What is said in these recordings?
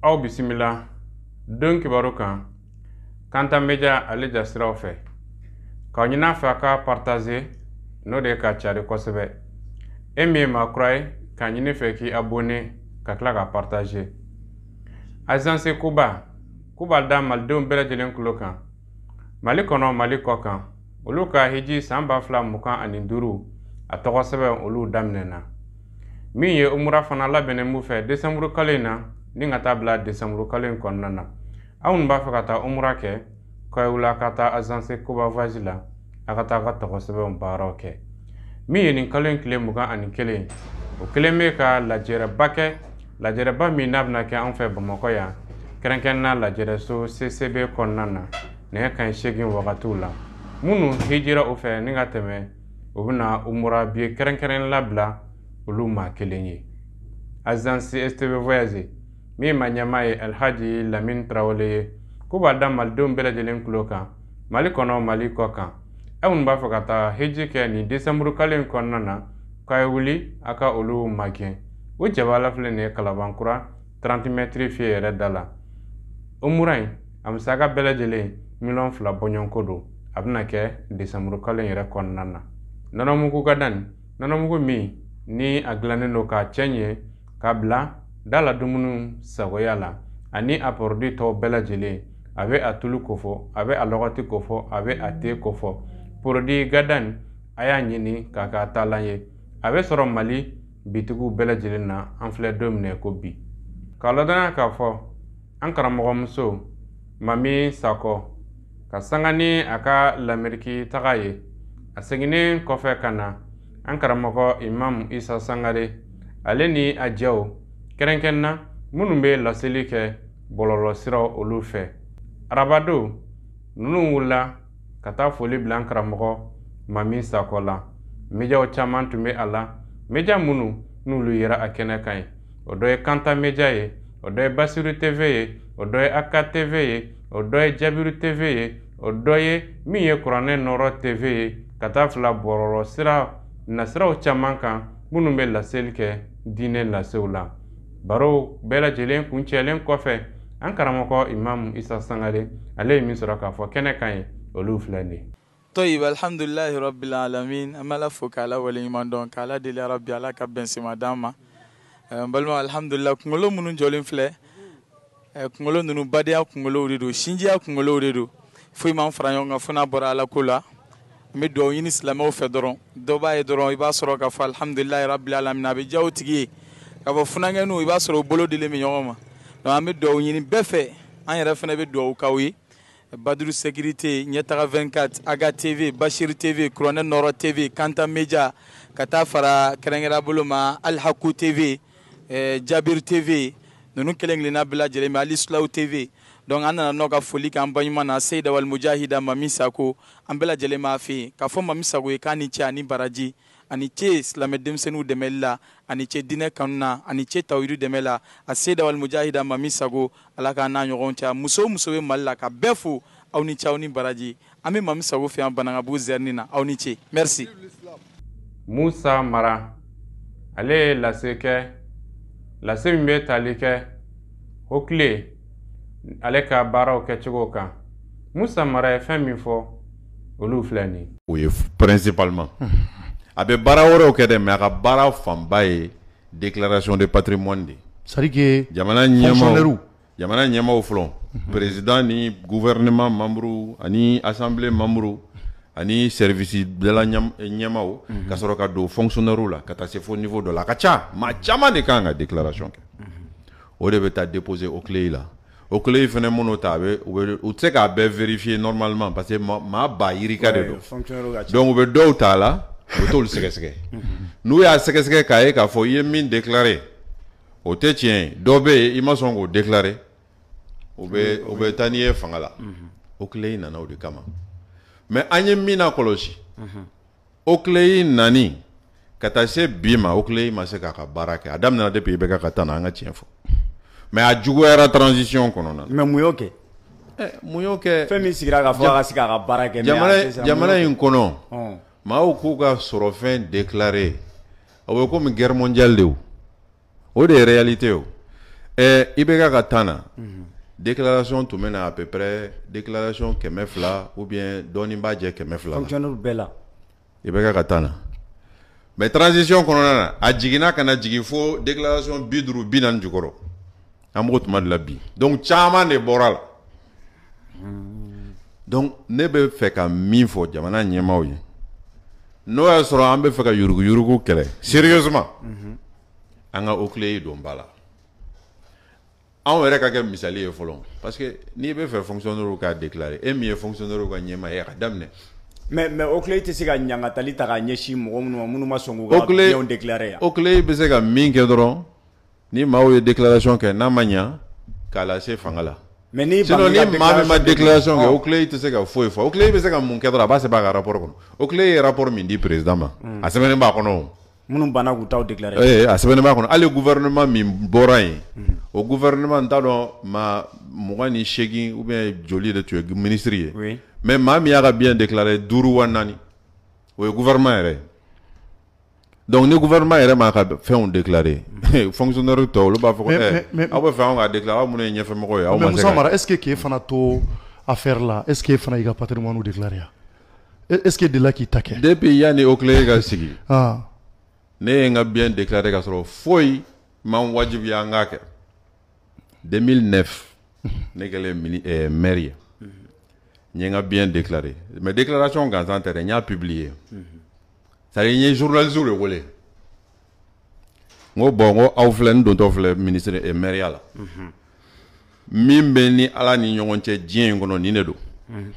Aw bisimila don kibaru kan Kanta Media ale jasiraw fɛ. K'aw ɲin'a fɛ a ka partager n'o de ye ka cari kosɛbɛ. E min ye maa kura ye k'a ɲini fɛ k'i abonné ka tila ka partager. Agence Kuba k'u b'a da malidenw bɛɛ lajɛlen tulo kan Mali kɔnɔ Mali kɔ kan olu ka hiji san 2025 a tɔgɔ sɛbɛn olu daminɛna. Min ye umura fana labɛnnen b'u fɛ desanburu kalo in na ni ka taa bila desanburu kalo in kɔnɔna na. Aw minnu b'a fɛ ka taa umura kɛ k'aw wuli ka taa agence Kuba voyage la a ka taa ka tɔgɔ sɛbɛnw baaraw kɛ. Min ye nin kalo in tile 21 o kelen bɛ ka lajɛrɛba kɛ lajɛrɛba min n'a bɛna kɛ an fɛ Bamakɔ yan kɛrɛnkɛrɛnnenya lajɛrɛso CCB kɔnɔna na nɛgɛ kanɲɛ 8 wagatiw la. Minnu hijira o fɛ ni ka tɛmɛ u bɛna umura biye kɛrɛnkɛrɛn labila olu maa kelen ye. Agence STV voyage min ma ɲɛmaa ye Alhaji Lamine Tarawele ye k'u b'a da malidenw bɛɛ lajɛlen tulo kan Mali kɔnɔ Mali kɔ kan. Aw minnu b'a fɛ ka taa hiji kɛ nin desanburu kalo in kɔnɔna na k'a ye wuli a ka olu magɛn. U jabala filɛ nin ye Kalabankura 30 mètres fiyɛ yɛrɛ da la. Umura in a musaka bɛɛ lajɛlen 2 miliyɔn bɔɲɔgɔnko don. A bɛna kɛ desanburu kalo in yɛrɛ kɔnɔna na. Nɔnɔmugu ka dan nɔnɔmugu min ni a dilannen don k'a cɛ ɲɛ k'a bila da la dumuni sagoya la ani a produit tɔw bɛɛ lajɛlen a bɛ a tulu kofɔ a bɛ a lɔgɔti kofɔ a bɛ a te kofɔ. Produit gadan a y'a ɲini k'a k'a taalan ye. A bɛ sɔrɔ Mali bitigiw bɛɛ lajɛlen na an filɛ don min na ko bi. K'a ladɔnniya k'a fɔ an karamɔgɔmuso Mami Sakɔ ka sanga ni a ka Lameriki taga ye a seginnen kɔfɛ ka na an karamɔgɔ Imam Isa Sangare ale ni a jɛw kɛrɛnkɛrɛnna minnu bɛ laseli kɛ bɔlɔlɔsiraw olu fɛ. Arabadon ninnu wulila ka taa foli bila an karamɔgɔ Mami Sakɔ la. Médiaw caman tun bɛ a la média minnu n'olu yera a kɛnɛ kan ye o dɔ ye Kanta Media ye o dɔ ye Basiru TV ye o dɔ ye Aka TV ye o dɔ ye Jabiru TV ye o dɔ ye min ye Kuranɛ Nɔrɔ TV ye ka taa fila bɔlɔlɔ sira nasiraw caman kan minnu bɛ laseli kɛ diinɛ lasew la. Baro bɛɛ lajɛlen kuncɛlen kɔfɛ an karamɔgɔ Imam Isa Sangare ale ye min sɔrɔ k'a fɔ kɛnɛ kan ye olu filɛ nin ye. Toyib alhamdulilahi rabbil alamin an bɛ Ala fo k'Ala waleɲuman dɔn k'Ala deli rabi Ala ka bɛnsema d'an ma. N balima alhamdulillah kunkolo minnu jɔlen filɛ kunkolo ninnu badenya kunkolow de don sinjiya kunkolow de don foyi m'an fara ɲɔgɔn kan fo n'a bɔra Ala ko la. N bɛ dugawu ɲini silamɛw fɛ dɔrɔn dɔ b'a ye dɔrɔn i b'a sɔrɔ k'a fɔ alhamdulilahi rabbil alamin a bɛ diya o tigi ye k'a fɔ funankɛninw i b'a sɔrɔ u bolo dilen bɛ ɲɔgɔn ma. Donc an bɛ dugawu ɲini bɛɛ fɛ an yɛrɛ fana bɛ dugawu k'aw ye. Badru Sécurité, Ɲɛtaga 24, Aga TV, Bashir TV, Kuranɛ Nɔrɔ TV, Kanta Media ka taa fara kɛrɛnkɛrɛn bolo ma Alhaku TV, Jabir TV ninnu kelen kelenna bɛɛ lajɛlen bɛ Alisulaw TV. Donc an nana n'aw ka foli k'an baɲuman na Seyida wal Mujahida Mami Sako an bɛɛ lajɛlen b'a fɛ yen k'a fɔ Mami Sako ye k'a ni ce ani baraji ani ce silamɛ denmisɛnninw dɛmɛli la ani ce diinɛ kanu na ani ce tawhidi dɛmɛ la a Seyida wal Mujahida Mami Sako Ala k'an n'a ɲɔgɔn cɛ muso o muso bɛ Mali la ka bɛɛ fo aw ni ce aw ni baraji an bɛ Mami Sako fɛ yan Banankabugu zɛrini na aw ni ce merci. Musa Mara ale ye lase kɛ lase min bɛ tali kɛ OCLEI ale ka baaraw kɛcogo kan. Musa Mara ye fɛn min fɔ olu filɛ nin ye. O ye principalement a bɛ baara wɛrɛw kɛ dɛ mais a ka baara fanba ye déclaration de patrimoine de ye. C'est à dire que jamana ɲɛmaaw jamana ɲɛmaaw fɔlɔ président ni gouvernement membre ani assemblée membre ani service bɛɛ la ɲɛmaaw ka sɔrɔ ka don fonctionnaire la ka taa se fo niveau dɔ la a ka ca maa caman de kan ka déclaration kɛ o de bɛ taa déposer OCLEI la. OCLEI fɛnɛ minnu ta a bɛ u bɛ u tɛ se k'a bɛɛ vérifier normalement parce que maa ba yirika de don donc u bɛ dɔw ta a la u bɛ t'olu sɛgɛsɛgɛ n'u y'a sɛgɛsɛgɛ k'a ye k'a fɔ i ye min déclarer o tɛ tiɲɛ ye dɔ bɛ yen i ma sɔn k'o déclarer u bɛ taa n'i ye fanga la. OCLEI nana o de kama mais an ye min na kɔlɔsi OCLEI nani ka taa se bi ma OCLEI ma se k'a ka baara kɛ a daminɛna depuis IBK ka taa na an ka tiɲɛ fɔ mais a juguyara transition kɔnɔna na. Mais mun y'o kɛ? Mun y'o kɛ? Fɛn min sigira k'a fɔ a ka se k'a ka baara kɛ. Jamana in kɔnɔ maaw k'u ka sɔrɔfɛn déclarer o bɛ komi guerre mondiale de o de ye réalité o. IBK ka temps na, déclaration tun bɛ na à peu près déclaration 200 ou bien dɔɔnin b'a jɛ 200 la. Fonctionnaire bɛɛ la. IBK ka temps na. Mais transition kɔnɔna na, a jiginna ka na jigin fo déclaration 50 40 jukɔrɔ. An b'o tuma de la bi. Donc caman de bɔra la. Donc ne bɛ fɛ ka min fɔ jamana ɲɛmaaw ye, n'o y'a sɔrɔ an bɛ fɛ ka yuruguyurugu kɛlɛ sérieusement, an ka OCLEI don ba la. Anw yɛrɛ ka kɛ misali ye fɔlɔ, parce que n'i bɛ fɛ fonctionnaire ka déclarer, e min ye fonctionnaire ka ɲɛmaa ye, a ka daminɛ. Mais OCLEI tɛ se ka ɲangatali ta k'a ɲɛsin mɔgɔ minnu ma, minnu ma sɔn k'u ka biens déclarer yan. OCLEI bɛ se ka min kɛ dɔrɔn, ni maaw ye déclaration kɛ n'a ma ɲa, k'a lase fanga la. Mais ni sinon ni maa min ma déclaration kɛ, OCLEI tɛ se ka foyi fɔ. OCLEI bɛ se ka mun kɛ dɔrɔn, a b'a sɛbɛn a ka rapport kɔnɔ. OCLEI ye rapport min di président ma, a sɛbɛnnen b'a kɔnɔ o. Minnu banna k'u taw déclarer. A sɛbɛnnen b'a kɔnɔ. Hali gouvernement min bɔra yen, o gouvernement n t'a dɔn maa 28 ou bien joli de tun ye ministre ye. Mais maa min y'a ka bien déclarer 5 wa 4, o ye gouvernement yɛrɛ ye. Donc ni gouvernement yɛrɛ m'a ka fɛnw déclarer, fonctionnaire tɔw olu b'a fɔ ko aw bɛ fɛ anw ka déclarer, aw minnu ye ɲɛfɛmɔgɔw ye, aw ma se ka. Mais Moussa Mara, est-ce que k'e fana to affaire la, est-ce que e fana y'i ka patrimoine déclarer ya? Est-ce que delila k'i ta kɛ? Depuis yanni OCLEI ka sigi, ne ye n ka bien déclarer ka sɔrɔ foyi ma n wajibiya an k'a kɛ. 2009 ne kɛlen maire ye, n ye n ka bien déclarer, mais déclaration gansan tɛ dɛ, n y'a publier. C'est-à-dire n ye journaliste de wele, n ko bon, n ko aw filɛ, n dontɔ filɛ ministre maire la, min bɛ ni Ala ni ɲɔgɔn cɛ diɲɛ in kɔnɔ, nin de don, n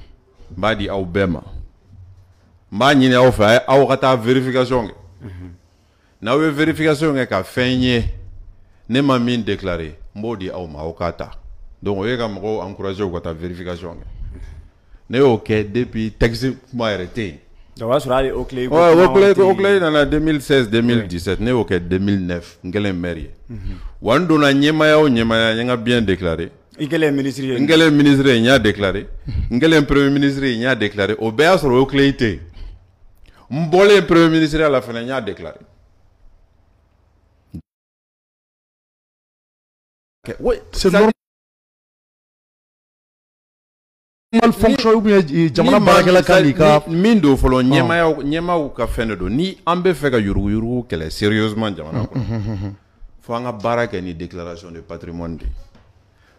b'a di aw bɛɛ ma, n b'a ɲini aw fɛ aw ka taa vérification kɛ. N'aw ye vérification kɛ ka fɛn ye ne ma min déclarer, n b'o di aw ma, aw k'a ta. Donc o ye ka mɔgɔw encourager u ka taa vérification kɛ. Ne y'o kɛ depuis texte kuma yɛrɛ tɛ yen. Donc o y'a sɔrɔ hali OCLEI. Ouais, OCLEI nana 2016 2017, ne y'o kɛ 2009, n kɛlen maire ye. Wa n donna ɲɛmaaya o ɲɛmaaya, n ye n ka bien déclarer. I kɛlen ministre ye. N kɛlen ministre ye, n y'a déclarer. N kɛlen premier ministre ye, n y'a déclarer. O bɛɛ y'a sɔrɔ OCLEI tɛ yen. N bɔlen premier ministre la fana, n y'a déclarer. Oui, c'est normal fonction ou bien jamana baarakɛla kan k'i ka. Min don fɔlɔ, ɲɛmaaya ɲɛmaaw ka fɛn de don. Ni an bɛ fɛ ka yuruguyurugu kɛlɛ sérieusement jamana kɔnɔ, fo an ka baara kɛ ni déclaration de patrimoine de ye.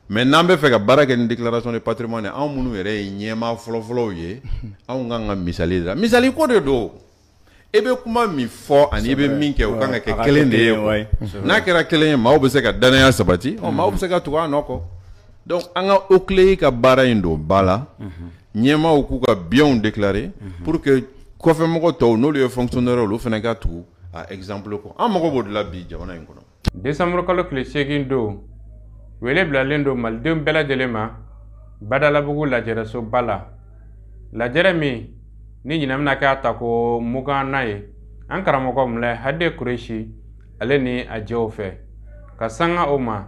Mais n'an bɛ fɛ ka baara kɛ ni déclaration de patrimoine ye, anw minnu yɛrɛ ye ɲɛmaa fɔlɔfɔlɔw ye, anw kan ka misali de la. Misali ko de don. E bɛ kuma min fɔ ani i bɛ min kɛ, o kan ka kɛ kelen de ye. N'a kɛra kelen ye, maaw bɛ se ka danaya sabati, maaw bɛ se ka tugu a nɔ kɔ. Donc an ka OCLEI ka baara in don ba la, ɲɛmaaw k'u ka biens déclarer pour que kɔfɛmɔgɔ tɔw, n'olu ye fonctionnaire, olu fana ka tugu a exemple kɔ. An mago b'o de la bi jamana in kɔnɔ. Décembre kalo tile 8 don, wele bilalen don malidenw bɛɛ lajɛlen ma Badalabugu lajɛrɛsoba la. Lajɛrɛ min ni ɲinɛ bɛna kɛ a tako 20nan ye, an karamɔgɔ Mulayi Hade Kuresi ale ni a jɛw fɛ ka sanga o ma.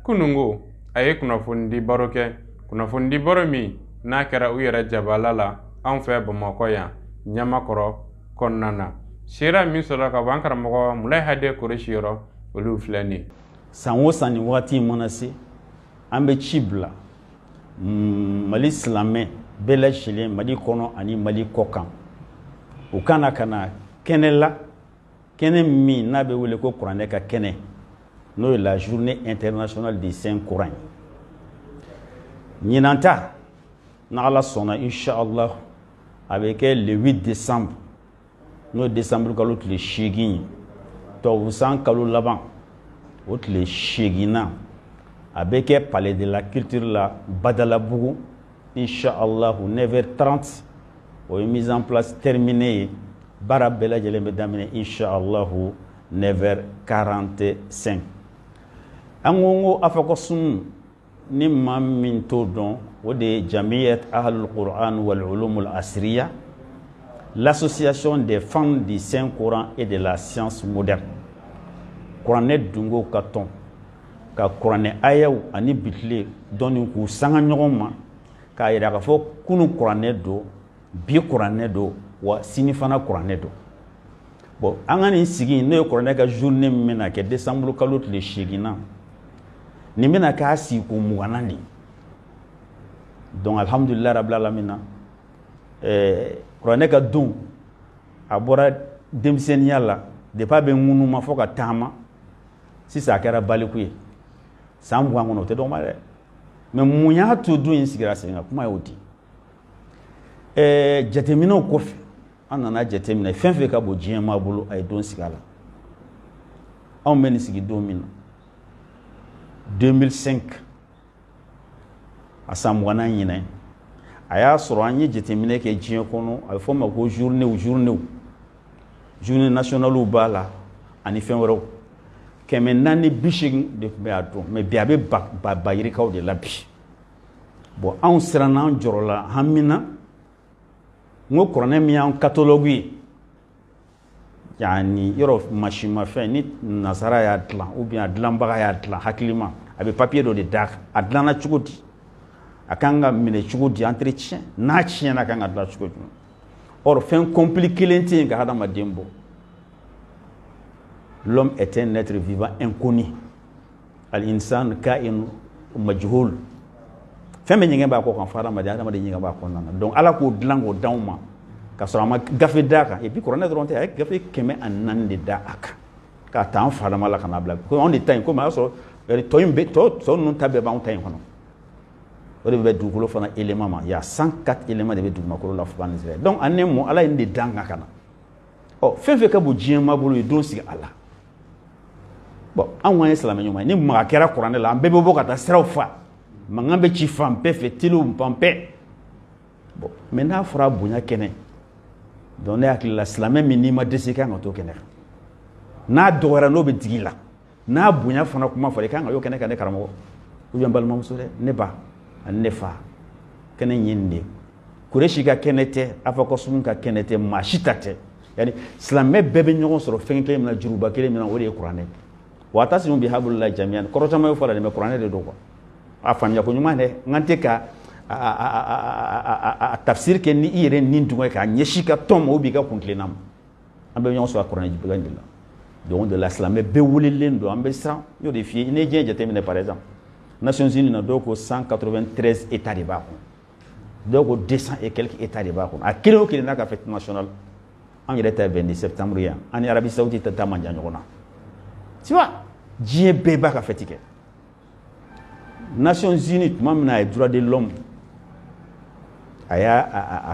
Kunungo a ye kunnafonidi baro kɛ, kunnafonidi baro min n'a kɛra u yɛrɛ jabala la anw fɛ Bamakɔ yan Ɲamakɔrɔ kɔnɔna na. Seera min sɔrɔla ka bɔ an karamɔgɔ Mulayi Hade Kuresi yɔrɔ, olu filɛ nin ye. San o san, nin wagati in mana se, an bɛ ci bila Mali silamɛ bɛɛ lajɛlen, Mali kɔnɔ ani Mali kɔ kan, u kana ka na kɛnɛ la, kɛnɛ min n'a bɛ wele ko kuranɛ ka kɛnɛ, n'o ye la journée internationale du Saint Coran. Ɲinan ta, n'Ala sɔnna, inshallah, a bɛ kɛ le 8 décembre, n'o ye décembre kalo tile 8 ye, tubabu san kalo laban, o tile 8nan, a bɛ kɛ palais de la culture la Badalabugu, inshallah, 9h30. O ye mise en place terminée ye. Baara bɛɛ lajɛlen bɛ daminɛ, inshallah, 9h45. An ko n ko Afakɔsumu, ni maa min t'o dɔn, o de ye Jamiyat Ahlul Quran wal Ulum al Asriya, l'association des fans du Saint Coran et de la science moderne. Kuranɛ dungo ka tɔn ka kuranɛ ayaw ani bitile dɔɔni k'u sanga ɲɔgɔn ma, k'a yira k'a fɔ kunu kuranɛ don, bi kuranɛ don, wa sini fana kuranɛ don. Bon, an ka nin sigi, n'o ye kuranɛ ka journée min bɛna kɛ décembre kalo tile 8nan. Nin bɛna k'a sigi ko 20nan de ye. Donc alhamdulilayi rabil alamina, kuranɛ ka don a bɔra denmisɛnninya la depuis a bɛ ŋunuma fo ka taama sisan a kɛra baliku ye san 20 kɔnɔ, o tɛ dɔgɔma dɛ. Mais mun y'a to don in sigira sen kan, kuma y'o di. Jateminɛw kɔfɛ an nana jateminɛ fɛn fɛn ka bon diɲɛ maa bolo, a ye don sigi a la. Anw bɛ nin sigi don min na 2005, a san 20nan ɲinɛ, a y'a sɔrɔ an ye jateminɛ kɛ diɲɛ kɔnɔ, a bɛ fɔ o ma ko journée nationale b'a la ani fɛn wɛrɛw. 480 de tun bɛ a don, mais bi a bɛ ba yirikaw de la bi. Bon, anw siranna, an jɔrɔla, hamina n ko kuranɛ min y'an catalogue ye, yani yɔrɔ masimafɛn ni nasara y'a dilan ou bien a dilanbaga y'a dilan hakilima, a bɛ papier dɔ de d'a kan, a dilanna cogo di, a kan ka minɛ cogo di, entretien n'a tiɲɛna a kan ka dilan cogo jumɛn. Or fɛn compliqué tɛ yen ka hadamaden bɔ. L'homme est un être vivant inconnu, al-insan ka'in majhul. Fɛn bɛ ɲɛgɛn b'a kɔ kan fo hadamaden, hadamaden ɲɛgɛn b'a kɔnɔna na. Donc ala k'o dilan k'o d'anw ma ka sɔrɔ a ma gafe d'a kan. Et puis kuranɛ dɔrɔn tɛ, a ye gafe 404 de da a kan k'a ta an fadama la ka n'a bila. Komi anw de ta in, komi a y'a sɔrɔ tɔ in bɛ tɔ ninnu ta bɛɛ b'anw ta in kɔnɔ. O de bɛ dugukolo fana élément ma, il y a 104 éléments de bɛ dugumakolo la fo ka nin sira. Donc an ne mɔ ala ye nin de d'an kan ka na. Ɔ fɛn fɛn ka bon diɲɛ maa bolo ye don sigi a la. Bon, anw k'an ye silamɛ ɲuman ye, ni maga kɛra kuranɛ la, an bɛɛ bɛ bɔ ka taa siraw fa, mankan bɛ ci fan bɛɛ fɛ, telew fan bɛɛ. Bon, mais n'a fɔra bonya kɛnɛ, donc ne hakili la silamɛ min n'i ma dɛsɛ i kan ka t'o kɛnɛ kan. N'a dɔgɔyara n'o bɛ digi i la, n'a bonya fana kuma fɔra i kan ka y'o kɛnɛ kan ne karamɔgɔ ou bien balimamuso dɛ, ne ba ani ne fa, kɛnɛ in ye nin de ye. Kuresi ka kɛnɛ tɛ, Afakɔsumu ka kɛnɛ tɛ, maa si ta tɛ. Yani silamɛ bɛɛ bɛ ɲɔgɔn sɔrɔ fɛn kelen min na, juruba kelen min na, o de ye kuranɛ. Wa tasimu bi hablillahi jami'an, kɔrɔ caman bɛ fɔ la nin, mais kuranɛ de don quoi. A faamuya ko ɲuman dɛ, n kan tɛ ka a tafsir kɛ ni i yɛrɛ ni dungɔ ye k'a ɲɛsin ka tɔn ma ou bien i ka kuntilenna ma. An bɛ ɲɔgɔn sɔrɔ a kuranɛ jigilan de la. Donc de la silamɛ bɛɛ welelen don, an bɛ siran. N y'o de f'i ye, n'i ye diɲɛ jateminɛ par exemple, Nations Unies na dɔw ko 193 états de b'a kɔnɔ, dɔw ko 200 et quelques états de b'a kɔnɔ. A kelen o kelen n'a ka fête nationale. An yɛrɛ ta ye 22 septembre ye yan, an ni Arabie Saoudite ta taa man jan ɲɔgɔn na. Tu vois, diɲɛ bɛɛ b'a ka fête kɛ. Nations Unies tuma min na a ye droit de l'homme, a y'a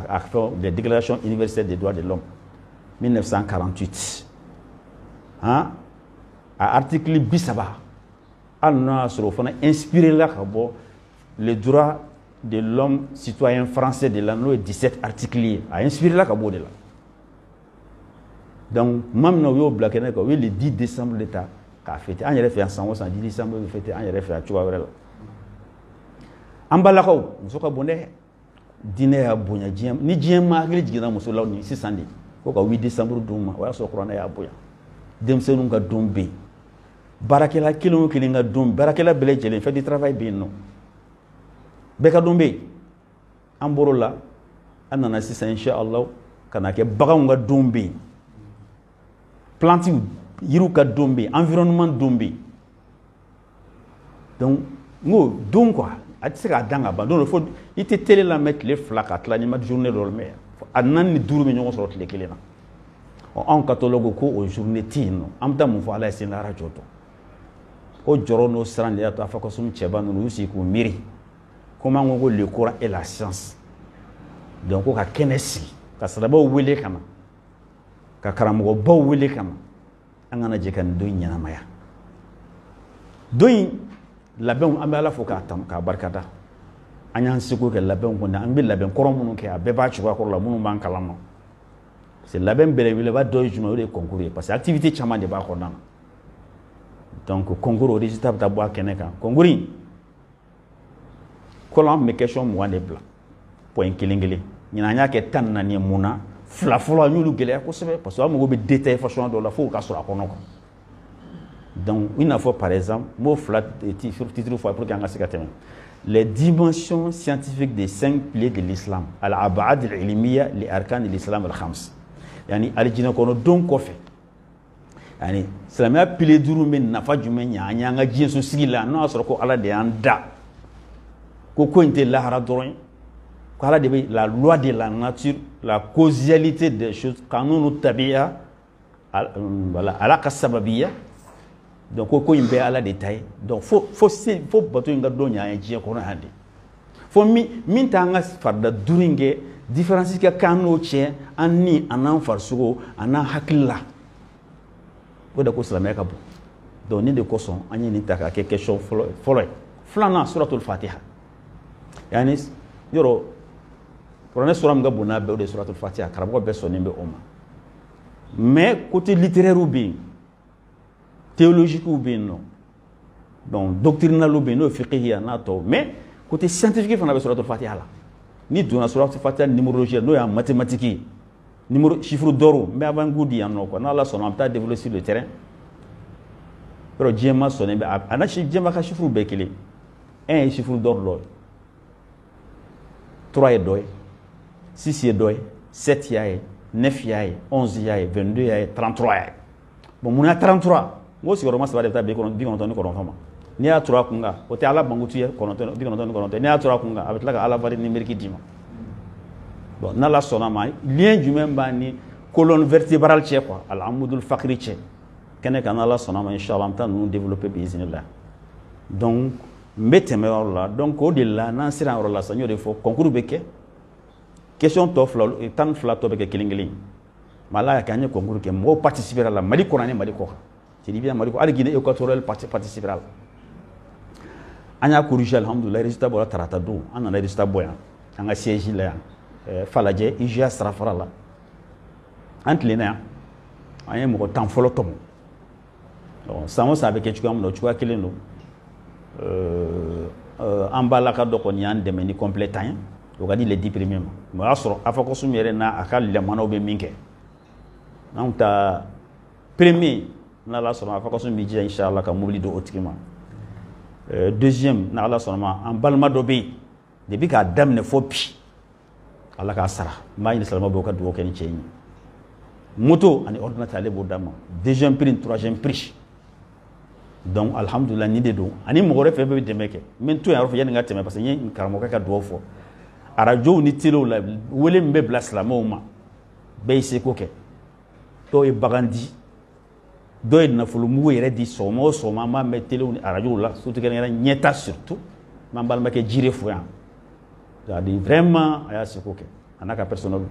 a fɛn les déclarations universelles des droits de l'homme 1948, han, a article 30, hali n'o y'a sɔrɔ o fana inspiré la ka bɔ le droit de l'homme citoyen français de la, n'o ye 17 articles ye, a inspiré la ka bɔ o de la. Donc tuma min na u y'o bila kɛnɛ kan, u ye le 10 décembre de ta k'a fêter. An yɛrɛ fɛ yan san o san 10 décembre bɛ fêter an yɛrɛ fɛ yan cogoya wɛrɛ la. An balakaw, muso ka bon dɛ, diinɛ y'a bonya diɲɛ, ni diɲɛ ma hakili jiginna muso la nin sisan de ko ka 8 décembre d'u ma, o y'a sɔrɔ kuranɛ y'a bonya. Denmisɛnninw ka don bɛ yen, baarakɛla kelen o kelen ka don, baarakɛla bɛɛ lajɛlen fête du travail bɛ yen nɔ, bɛɛ ka don bɛ yen. An bɔr'o la, an nana sisan inshallah ka na kɛ baganw ka don bɛ yen, plantes yiriw ka don bɛ yen, environnement don bɛ yen. Donc n ko don quoi, a tɛ se k'a dan ka ban don dɔ, fo i tɛ télé lamɛn tile 2 ka tila n'i ma journée dɔ mɛn, a 4 ni 5 bɛ ɲɔgɔn sɔrɔ tile kelen na. Ɔ anw katɔlɔgu ko o journée tɛ yen nɔ, an bɛ taa mun fɔ Ala ye sini lahara jɔ dɔn. O jɔrɔ n'o siran de y'a to Afakɔsumu cɛba ninnu u y'u sigi k'u miiri, komi an ko ko le Coran et la science, donc ko ka kɛnɛ sigi ka silamɛw wele ka na, ka karamɔgɔbaw wele ka na, an kana jɛ ka nin don in ɲɛnamaya. Don in labɛnw, an bɛ Ala fo k'a tanu k'a barikada, an y'an seko kɛ labɛnw kɔnɔ, an bɛ labɛn kɔrɔ minnu kɛ a bɛɛ b'a cogoya kɔrɔ la, minnu b'an kalama. Parce que labɛn belebeleba dɔ ye jumɛn ye, o de ye concours ye, parce que activité caman de b'a kɔnɔna na. Donc concours o résultat bɛ taa bɔ a kɛnɛ kan. Concours in kɔlɔn, an tun bɛ question 20 de bila point kelen kelen, ɲinan an y'a kɛ 14 ye. Mun na fila fɔlɔ an y'olu gɛlɛya kosɛbɛ, parce que an mago bɛ détail façon dɔw la f'o ka sɔrɔ a kɔnɔ quoi. Donc i n'a fɔ par exemple, n b'o fila titre fɔ pour que an ka se ka tɛmɛ. Les dimensions scientifiques des 5 piliers de l'islam, al-ab'ad al-ilmiya li arkan l'islam al-khams. Yani alijinɛ kɔnɔ don kɔfɛ, Yani silamɛya pilier 5 bɛ nafa jumɛn ɲɛ an ye an ka diɲɛso sigi la, n'o y'a sɔrɔ ko Ala de y'an da, ko in tɛ lahara dɔrɔn ye, ko Ala de bɛ la loi de la nature, la causalité des choses, kanunu tabiya, voilà, Ala ka sababiya. Donc ko in bɛɛ Ala de ta ye. Donc fo bato in ka dɔ ɲɛ an ye diɲɛ kɔnɔ yan de. Fo min t'an ka farida 5 in kɛ, différence ka k'an n'o cɛ, an ni an n'an farisogo an n'an hakili la. O de ko silamɛya ka bon. Donc nin de kosɔn an ye nin ta k'a kɛ question fɔlɔ ye. Filanan, suratul Fatiha. Yani yɔrɔ kuranɛ sura min ka bon n'a bɛɛ, o de ye suratul Fatiha. Karamɔgɔ bɛɛ sɔnnen bɛ o ma. Mais côté littéraire bɛ yen, théologique bɛ yen nɔ, donc doctrinal bɛ yen, n'o ye fiqh ye n'a tɔw. Mais côté scientifique fana bɛ suratul Fatiha la. N'i donna suratul Fatiha numérologie la, n'o y'a mathématique ye, numéro chiffre d'or, n bɛ avant-goût di yan nɔ quoi. N'Ala sɔnna, an bɛ taa développer sur le terrain. Yɔrɔ diɲɛma sɔnnen bɛ a n'a diɲɛma ka chiffre bɛɛ kelen. 1 ye chiffre d'or dɔ ye, 3 ye dɔ ye, 6 ye dɔ ye, 7 y'a ye, 9 y'a ye, 11 y'a ye, 22 y'a ye, 33 y'a ye. Bon, mun ya 33? N ko sigiyɔrɔma 3 de bɛ taa 99 ma. N'i y'a turu a kun kan, o tɛ Ala mankutu ye 99. N'i y'a turu a kun kan, a bɛ tila ka Ala valeur numérique d'i ma. Bon, n'Ala sɔnna ma, lien jumɛn b'an ni colonne vertébrale cɛ quoi, al-amudul fakri cɛ, kɛnɛ kan, n'Ala sɔnna ma, inchallah an bɛ taa ninnu développer bi iznillah. Donc n bɛ tɛmɛ yɔrɔ la. Donc o de la, n'an sera yɔrɔ la sisan, n y'o de fɔ, concours bɛ kɛ, question tɔ fila 12 tɔ bɛ kɛ kelen kelen. Mais Ala y'a kɛ an ye concours kɛ, mɔgɔw participera la, Mali kɔnɔ ani Mali kɔ kan. C'est bien Mali kɔ, hali Guinée équatoriale participera la. An y'a corrigé, alhamdulilah, résultat bɔra tarata don. An nana résultat bɔ yan, an ka siège la yan, Falajɛ IGA sirafara la. An tilenna yan, an ye mɔgɔ 10 fɔlɔ tɔmɔ. San o san a bɛ kɛ cogoya min na, o cogoya kelen don. An balaka dɔ kɔni y'an dɛmɛ ni complet tan ye, o ka di les 10 premiers ma. Mais o y'a sɔrɔ Afakɔsum yɛrɛ n'a a ka lamanaw bɛ min kɛ, n'anw ta premier, n'Ala sɔnna, Afakɔsum b'i jija inchallah ka mobili don o tigi ma. Deuxième, n'Ala sɔnna ma, an balima dɔ bɛ yen depuis k'a daminɛ fo bi, Ala k'a sara, n b'a ɲini silamɛw bɛɛ ka dugawu kɛ ni cɛ in ye. Moto ani ordinateur ale b'o d'a ma, deuxième prix, troisième prix. Donc alhamdulillah, nin de don. Ani mɔgɔ wɛrɛ fɛn fɛn bɛ dɛmɛ kɛ, n bɛ n to yan yɔrɔ fɛ yanni n ka tɛmɛ, parce que n ye karamɔgɔkɛ ka dugawu fɔ. Arajow ni telew la, wele min bɛ bila silamɛw ma, bɛɛ y'i seko kɛ. Dɔw ye bagan di, dɔw ye nafolomugu yɛrɛ di. Sɔgɔma o sɔgɔma an b'a mɛn telew ni arajow la, surtout kɛrɛnkɛrɛn ɲɛta, surtout n b'an balimakɛ Jire fo yan. C'est-à-dire vraiment a y'a seko kɛ, a n'a ka personnel,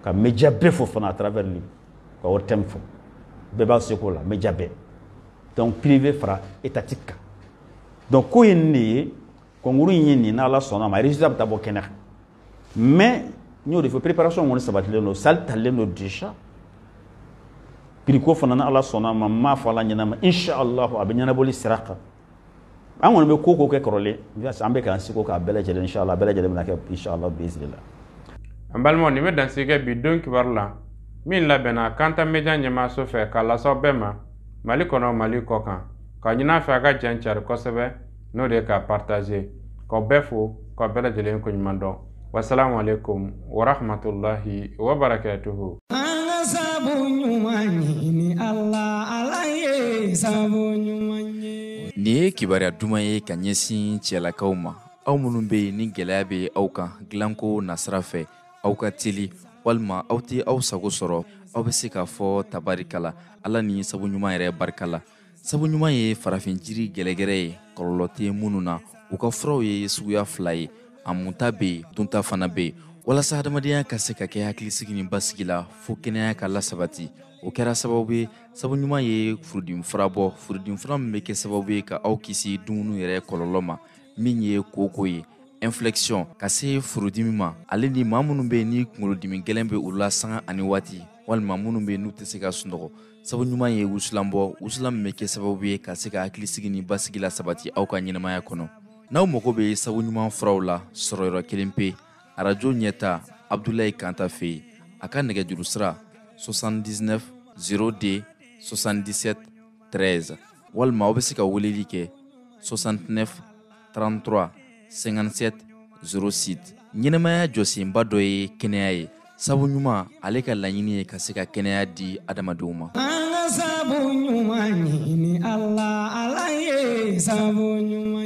ka média bɛɛ fo fana à travers lui, ka o thème fɔ, bɛɛ b'a seko la, média bɛɛ, donc privé fara étatique kan. Donc ko ye nin de ye, concours in ye nin, n'Ala sɔnna ma, résultat bɛ taa bɔ kɛnɛ kan. Mais n y'o de fɔ, préparation kɔni sabatilen don, salle talen don déjà. Prix ko fana, n'Ala sɔnna ma, n m'a fɔ Ala ɲɛna ma, inchallah a bɛ ɲɛnabɔli sira kan. An kɔni bɛ ko kɛ kɔrɔlen, an bɛ k'an seko k'a bɛɛ lajɛlen, inchallah a bɛɛ lajɛlen bɛna kɛ inchallah biiznillah. An balimaw, nin bɛ dansigi kɛ bi don kibaru la min labɛnna Kanta Media ɲɛmaaso fɛ k'a las'aw bɛɛ ma Mali kɔnɔ, Mali kɔ kan. K'a ɲini a fɛ a ka jɛn cari kosɛbɛ, n'o de ye k'a partager. K'aw bɛɛ fo, k'aw bɛɛ lajɛlen koɲuman dɔn. Wasalamu alaikum warahmatullahi wabarakatuhu. An ka sabu ɲuman ɲini Ala, Ala ye sabu ɲuman ye. Nin ye kibaruya duman ye ka ɲɛsin cɛlakaw ma, aw minnu bɛ yen ni gɛlɛya bɛ aw kan dilanko nasira fɛ, aw ka teli walima aw tɛ aw sago sɔrɔ, aw bɛ se k'a fɔ tabarikala, Ala ni sabu ɲuman yɛrɛ barika la. Sabu ɲuman ye farafin jiri gɛlɛgɛrɛ ye, kɔlɔlɔ tɛ minnu na. U ka furaw ye suguya 2 ye, a munta bɛ yen, dunta fana bɛ yen, walasa adamadenya ka se ka kɛ hakilisigi ni basigi la, fo kɛnɛya ka lasabati. O kɛra sababu ye, sabu ɲuman ye furudimi fura bɔ, furudimi fura min bɛ kɛ sababu ye ka aw kisi dumuni yɛrɛ kɔlɔlɔ ma, min ye koko ye, inflexion, ka se furudimi ma, ale ni maa minnu bɛ yen ni kunkolodimi gɛlɛn bɛ u la sanga ani waati, walima minnu bɛ yen n'u tɛ se ka sunɔgɔ. Sabu ɲuman ye wusulan bɔ, wusulan min bɛ kɛ sababu ye ka se ka hakilisigi ni basigi la sabati aw ka ɲɛnamaya kɔnɔ. N'aw mago bɛ sabu ɲuman furaw la, sɔrɔ yɔrɔ kelen pe, arajo ɲɛta Abdoulaye Kanta fɛ yen. A ka nɛgɛjuru sira 79 02 77 13, walima aw bɛ se ka weleli kɛ 69 33 57 06. Ɲɛnamaya jɔsenba dɔ ye kɛnɛya ye. Sabu ɲuman, ale ka laɲini ye ka se ka kɛnɛya di adamadenw ma. Ka sabu ɲuman ɲini Ala, Ala ye sabu ɲuman.